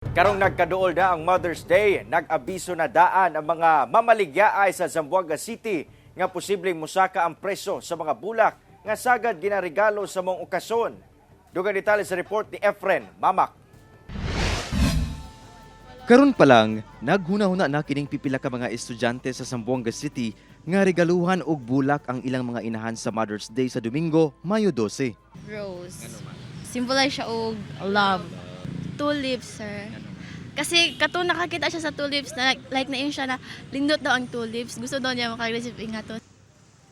Karong nagkaduol na ang Mother's Day, nag-abiso na daan ang mga mamaligyaay sa Zamboanga City nga posibleng musaka ang presyo sa mga bulak nga sagad ginaregalo sa maong okasyon. Dugang detalye sa report ni Efren Mamak. Karon pa lang, naghuna-huna na kining pipila ka mga estudyante sa Zamboanga City nga regaluhan og bulak ang ilang mga inahan sa Mother's Day sa Domingo, Mayo 12. Rose. Symbolize siya og love. Tulips, sir. Kasi kato nakakita siya sa tulips na like na yun siya na lindot daw ang tulips. Gusto daw niya makareceive nga to.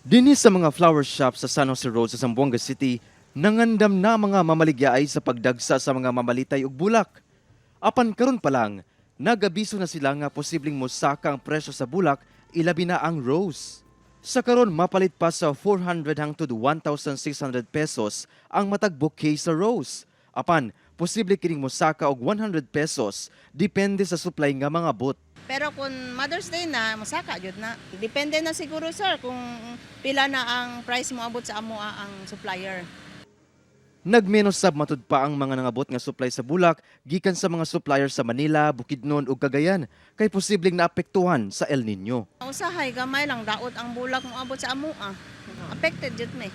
Dinhi sa mga flower shop sa San Jose Road sa Zamboanga City, nangandam na mga mamaligyaay sa pagdagsa sa mga mamalitay og bulak. Apan karon pa lang, nagabiso na sila nga posibleng mosaka ang presyo sa bulak, ilabi na ang rose. Sa karon, mapalit pa sa 400 hangtod 1,600 pesos ang matag bouquet sa rose. Apan, posible kining mosaka og 100 pesos depende sa supply nga mga bot. Pero kung Mother's Day na, masaka jud na. Depende na siguro, sir, kung pila na ang price mo abot sa amo ang supplier. Nagmenos sab matud pa ang mga nangabot nga supply sa bulak gikan sa mga supplier sa Manila, Bukidnon ug Cagayan kay posibleng naapektuhan sa El Nino. Usahay gamay lang daot ang bulak mo abot sa amo ah. Affected jud mi.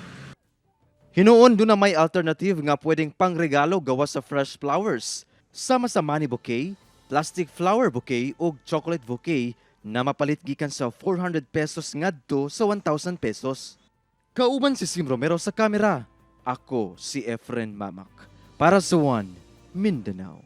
Hinuon duna may alternative nga pwedeng pangregalo gawas sa fresh flowers. Sama sa money bouquet, plastic flower bouquet ug chocolate bouquet na mapalit gikan sa 400 pesos ngadto sa 1,000 pesos. Kauban si Sim Romero sa kamera. Ako si Efren Mamak. Para sa One, Mindanao.